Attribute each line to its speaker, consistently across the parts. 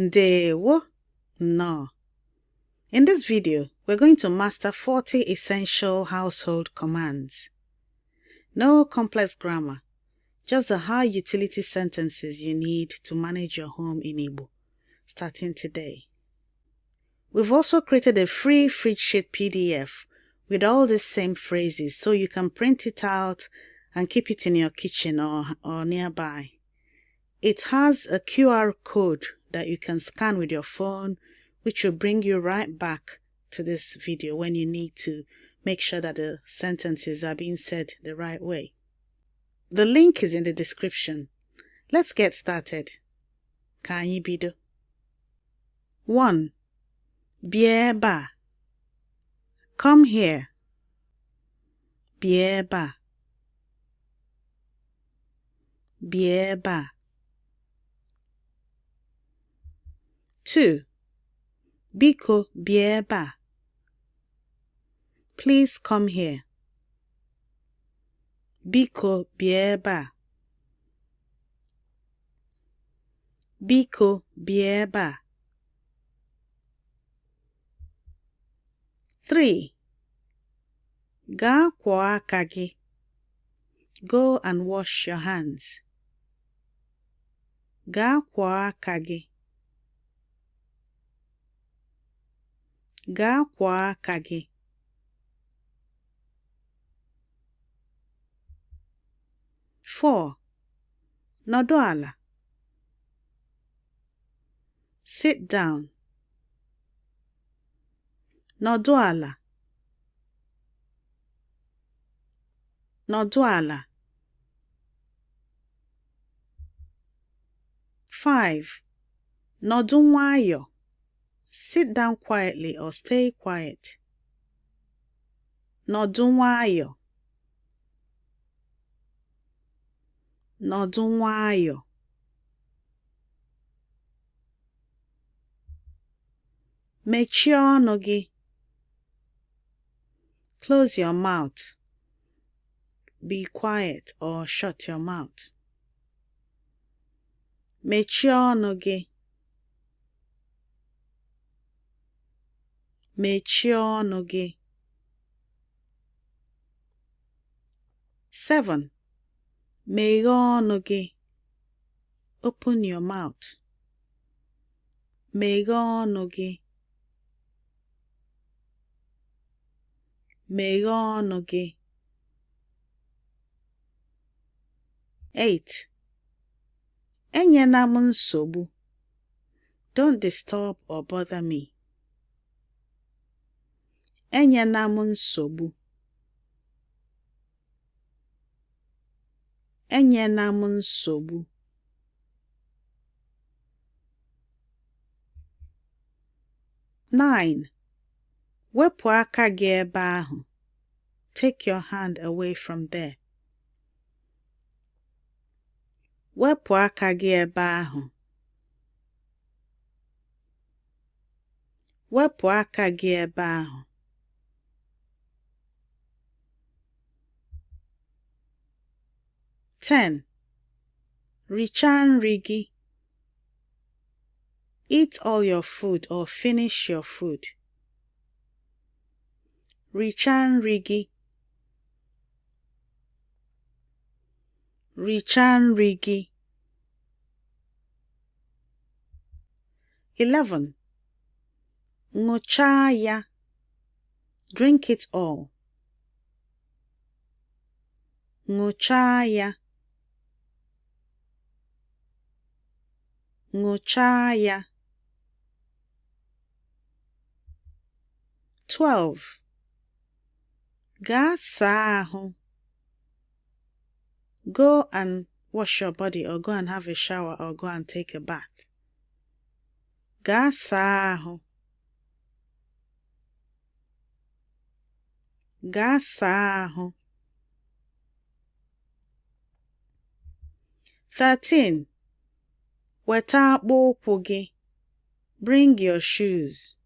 Speaker 1: Ndewo. Nnọọ. In this video, we're going to master 40 essential household commands. No complex grammar, just the high utility sentences you need to manage your home in Igbo, starting today. We've also created a free fridge sheet PDF with all these same phrases so you can print it out and keep it in your kitchen or nearby. It has a QR code that you can scan with your phone, which will bring you right back to this video when you need to make sure that the sentences are being said the right way. The link is in the description. Let's get started. Ka anyị bido. 1. Bịa ebe a. Come here. Bịa ebe a. Bịa ebe a. 2. Biko bịa ebe a. Please come here. Biko bịa ebe a. Biko bịa ebe a. 3. Gaa kwọọ aka gị. Go and wash your hands. Gaa kwọọ aka gị. Gaa kwọọ aka gị. 4. Nọdụ ala. Sit down. Nọdụ ala. Nọdụ ala. 5. Nọdụ nwayọ. Sit down quietly or stay quiet. Nọdụ nwayọ. Nọdụ nwayọ. Mechie ọnụ gị. Close your mouth. Be quiet or shut your mouth. Mechie ọnụ gị. Mechie ọnụ gị. 7. Meghee ọnụ gị. Open your mouth. Meghee ọnụ gị. Meghee ọnụ gị. 8. Enyela m nsogbu. Don't disturb or bother me. Enyela m nsogbu. Enyela m nsogbu. 9. Wepụ aka gị ebe ahụ. Take your hand away from there. Wepụ aka gị ebe ahụ. Wepụ aka gị ebe ahụ. 10. Richaa nri gị. Eat all your food or finish your food. Richaa nri gị. Richaa nri gị. 11. Ṅụchaa ya. Drink it all. Ṅụchaa ya. Ṅụchaa ya. 12. Gaa saa ahụ. Go and wash your body or go and have a shower or go and take a bath. Gaa saa ahụ. Gaa saa ahụ. 13. Weta akpụkpọ ụkwụ gị. Bring your shoes.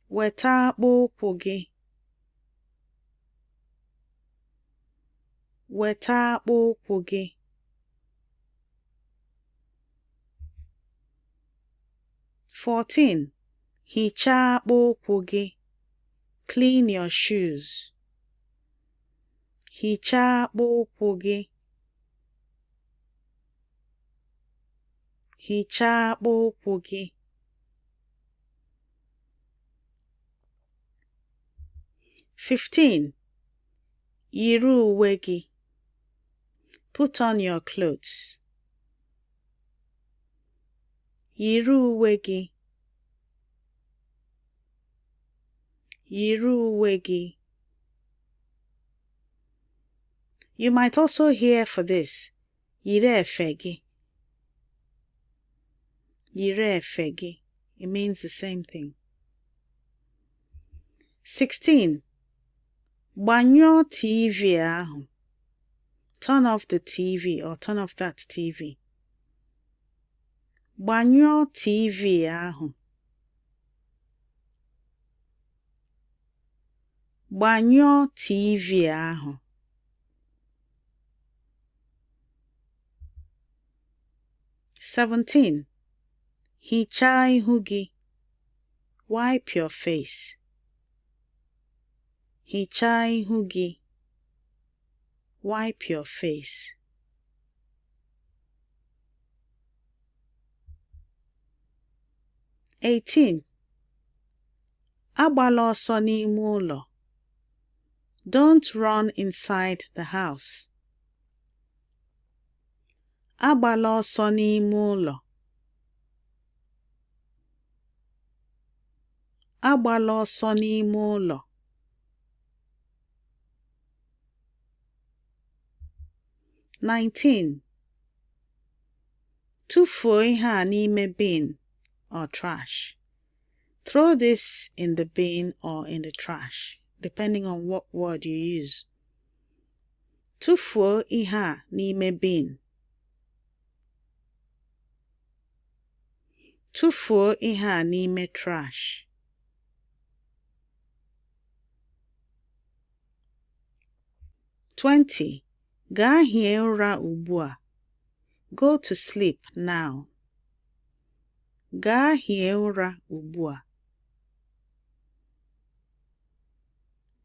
Speaker 1: Weta akpụkpọ ụkwụ gị. Weta akpụkpọ ụkwụ gị. 14. Hichaa akpụ ụkwụ gị. Clean your shoes. Hichaa akpụ ụkwụ gị. Hichaa akpụ ụkwụ gị. 15. Yiri uwe gị. Put on your clothes. Yiri uwe gị. Yiri uwe gị. You might also hear for this, yiri efe gị. Yiri efe gị. It means the same thing. 16. Gbanyụọ TV ahụ. Turn off the TV or turn off that TV. Gbanyụọ TV ahụ. Gbanyụọ TV ahụ. 17. Hichaa ihu gị. Wipe your face. Hichaa ihu gị. Wipe your face. 18. Agbala ọsọ n'ime ụlọ. Don't run inside the house. Agbala ọsọ n'ime ụlọ. Agbala ọsọ n'ime ụlọ. 19. Tụfuo ihe a n'ime bin or trash. Throw this in the bin or in the trash, depending on what word you use. Tụfuo ihe a n'ime bin. Tụfuo ihe a n'ime trash. 20. Gaa hie ụra ugbu a. Go to sleep now. Gaa hie ụra ugbu a.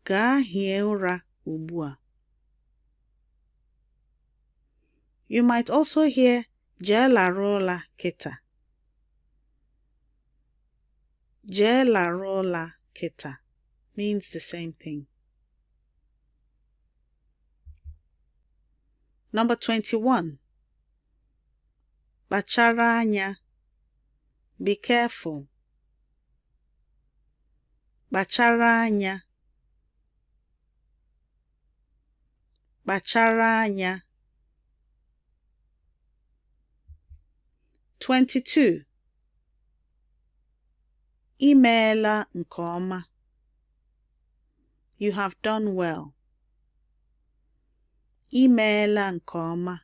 Speaker 1: Gaa hie ụra ugbu a. You might also hear jee larụ ụla kịta. Jee larụ ụla kịta means the same thing. Number 21. Kpachara anya. Be careful. Kpachara anya. Kpachara anya. 22. I meela nke ọma. You have done well. I meela nke ọma.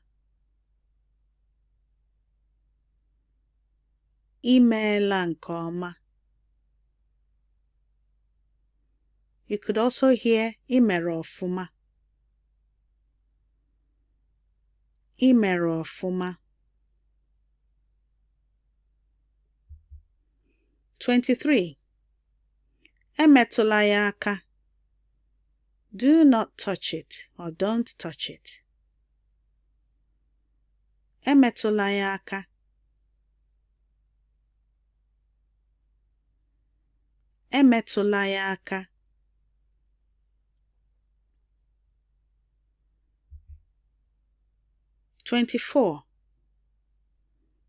Speaker 1: I meela nke ọma. You could also hear I mere ọfụma. I mere ọfụma. 23. Emetụla ya aka. Do not touch it or don't touch it. Emetụla ya aka. Emetụla ya aka. 24.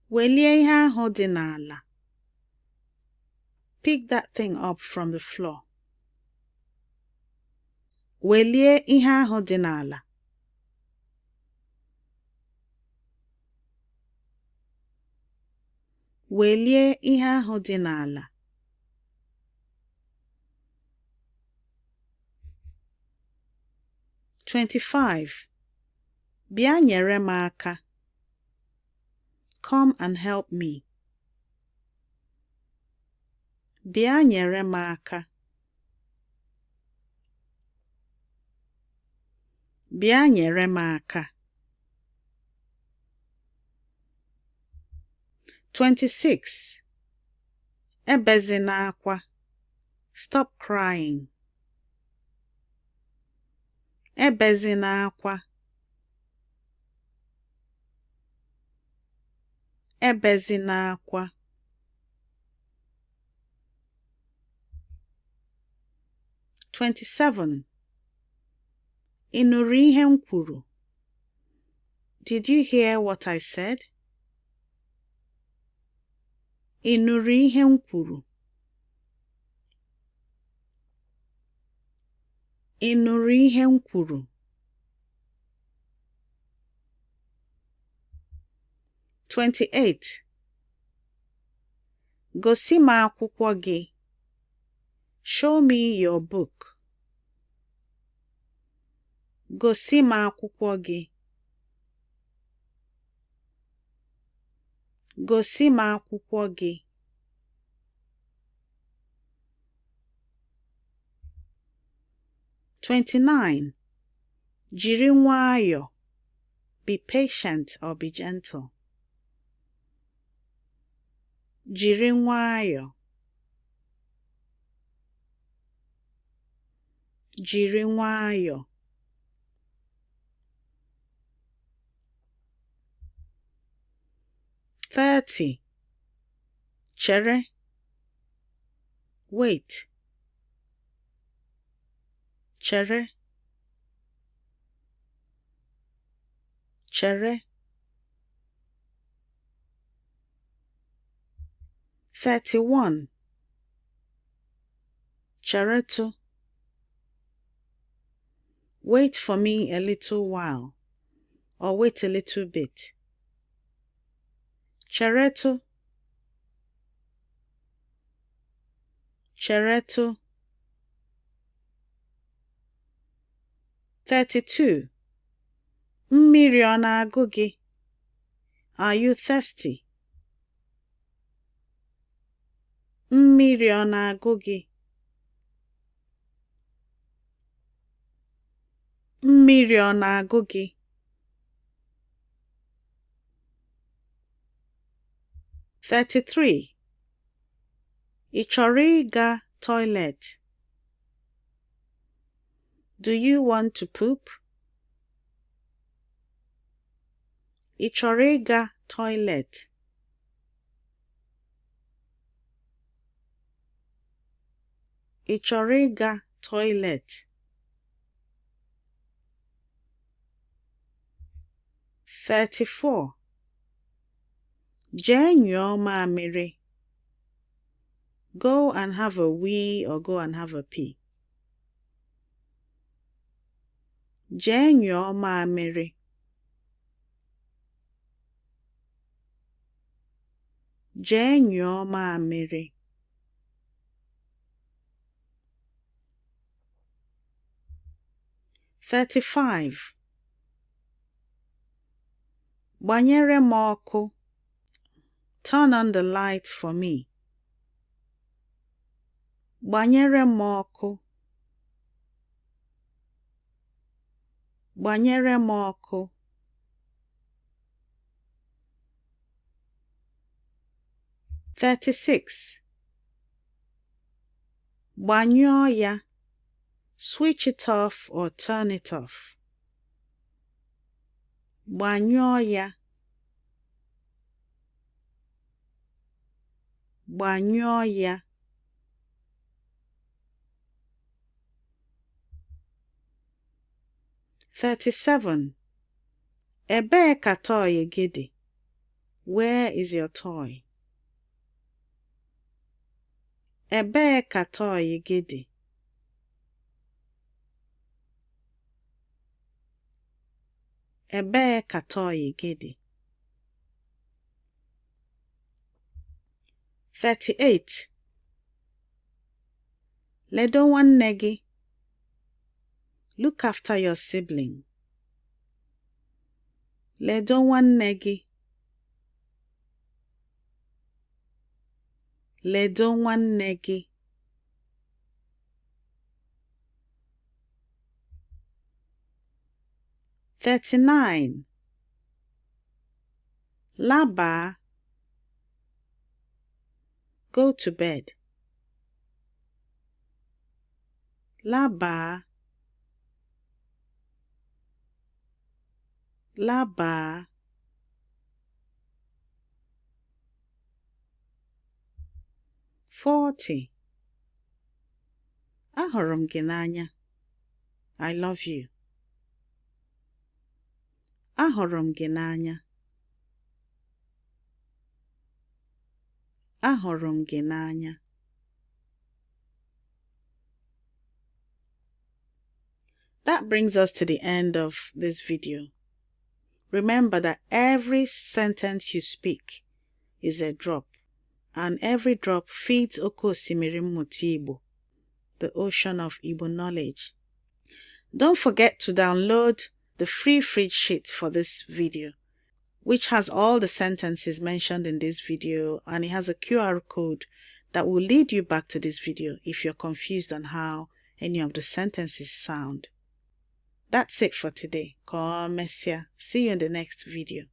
Speaker 1: Welie ihe ahụ dị n'ala. Pick that thing up from the floor. Welie ihe ahụ dị n'ala. Welie ihe ahụ dị n'ala. 25. Bịa nyere m aka. Come and help me. Bịa nyere m aka. Bịa nyere m aka. 26. Ebezina akwa. Stop crying. Ebezina akwa. Ebezina akwa. 27. Ị nụrụ ihe m kwuru? Did you hear what I said? Ị nụrụ ihe m kwuru? Ị nụrụ ihe m kwuru? 28. Gosi m akwụkwọ gị. Show me your book. Gosi m akwụkwọ gị. Gosi m akwụkwọ gị. 29. Jiri nwayọọ. Be patient or be gentle. Jiri nwayọọ. Jiri nwayọọ. 30. Chere. Wait. Chere. Chere. 31. Cheretụ. Wait for me a little while, or wait a little bit. Cheretụ. Cheretụ. 32. Mmiri ọ na-agụ gị? Are you thirsty? Mmiri ọ na-agụ gị? Mmiri ọ na-agụ gị? 33. Ị chọrọ ịga toilet? Do you want to poop? Ị chọrọ ịga toilet? Ị chọrọ ịga toilet? 34. Jee nyụọ mamịrị. Go and have a wee or go and have a pee. Jee nyụọ mamịrị. Jee nyụọ mamịrị. 35. Gbanyere m ọkụ. Turn on the light for me. Gbanyere m ọkụ. Gbanyere m ọkụ. 36. Gbanyụọ ya. Switch it off or turn it off. Gbanyụọ ya. Gbanyụọ ya. 37. Ebee ka toy gị dị? Where is your toy? Ebee ka toy gị dị? Ebee ka toy gị dị? 38. Ledo nwanne gị. Look after your sibling. Ledo nwanne gị. Ledo nwanne gị. 39. Labaa. Go to bed. Labaa. Labaa. 40. Ahụrụ m gị n'anya. I love you. Ahụrụ m gị n'anya. Ahụrụ m gị n'anya. That brings us to the end of this video. Remember that every sentence you speak is a drop, and every drop feeds Oke Osimiri Mmụta Igbo, the ocean of Igbo knowledge. Don't forget to download the free fridge sheet for this video, which has all the sentences mentioned in this video, and it has a QR code that will lead you back to this video if you're confused on how any of the sentences sound. That's it for today. Ka ọ mesịa. See you in the next video.